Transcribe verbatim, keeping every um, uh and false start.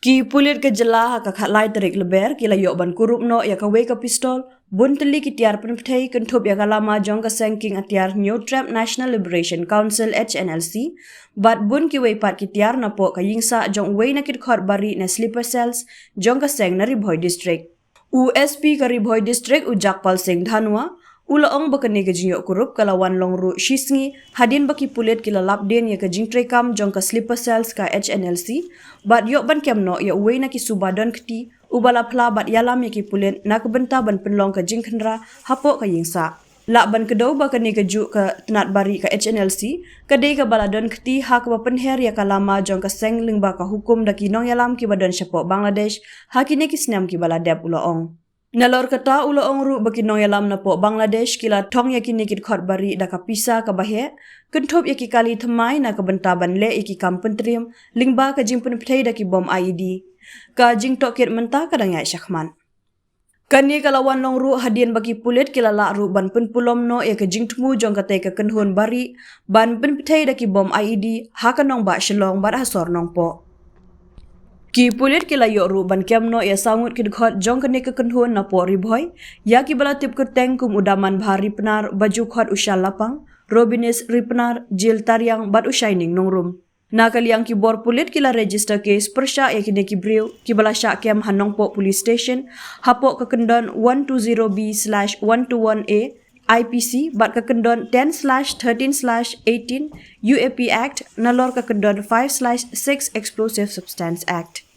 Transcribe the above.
Ki pulit ka jylla ha ka khatlai tarik Lber ki la ïoh ban kurup noh ïa kawei ka pistol, bun tylli ki tiar pynpthei kynthup ïa ka lama jong ka seng kieng atiar Hynñiewtrep National Liberation Council, H N L C, bad bun kiwei pat ki tiar napoh ka ïingsah jong uwei na ki dkhot barieh ne sleeper cells jong ka seng na Ri Bhoi District. U S P ka Ri Bhoi District, u Jagpal Singh Dhanwa, u la ong ba kane ka jingïoh kurup ka la wan long ruh shi sngi hadien ba ki pulit ki la lap dien ïa ka jingtreikam jong ka sleeper cells ka H N L C, bad ïoh ban kem noh ïa uwei na ki suba don kti uba la phla bad ïalam ïa ki pulit na ka bynta ban pynlong ka jingkhynra hapoh ka ïingsah. Lah ban kdew ba kane kajuh ka tnat barieh ka H N L C ka dei kaba la don kti ha kaba pynher ïa ka lama jong ka seng lyngba ka hukum da ki nongïalam kiba don shapoh Bangladesh ha kine ki snem kiba la dep, u la ong. Nalor kata, u la ong ruh ba ki nongïalam napoh Bangladesh ki la thong ïa kine ki dkhot barieh da ka pisa kaba heh kynthup ïa ki kali thymmai na ka bynta ban leh ïa ki kam pyntriem lyngba ka jingpynpthei da ki bom I E D. Ka jingtohkit mynta ka dang ïaid shakhmat. Kane ka la wan long ruh hadien ba ki pulit ki la lah ruh ban pynpulom noh ïa ka jingthmu jong katei ka kynhun barieh ban pynpthei da ki bom I E D ha ka nongbah Shillong bad ha sor Nongpoh. Ki pulit ki la ïoh ruh ban kem noh ïa saw ngut ki dkhot jong kane ka kynhun napoh Ri Bhoi, ïa kiba la tip kyrteng kum u Damanbha Ripnar, ba ju khot u Shal Lapang, Robinis Ripnar, Jil Tariang bad u Shining Nongrum. Na ka liang ki bor pulit ki la register case pyrshah ïa kine ki briew kiba la shah kem ha Nongpoh Police Station hapoh ka kyndon one two zero B slash one two one A I P C bad ka kyndon ten slash thirteen slash eighteen U A P Act, nalor ka kyndon five slash six Explosive Substance Act.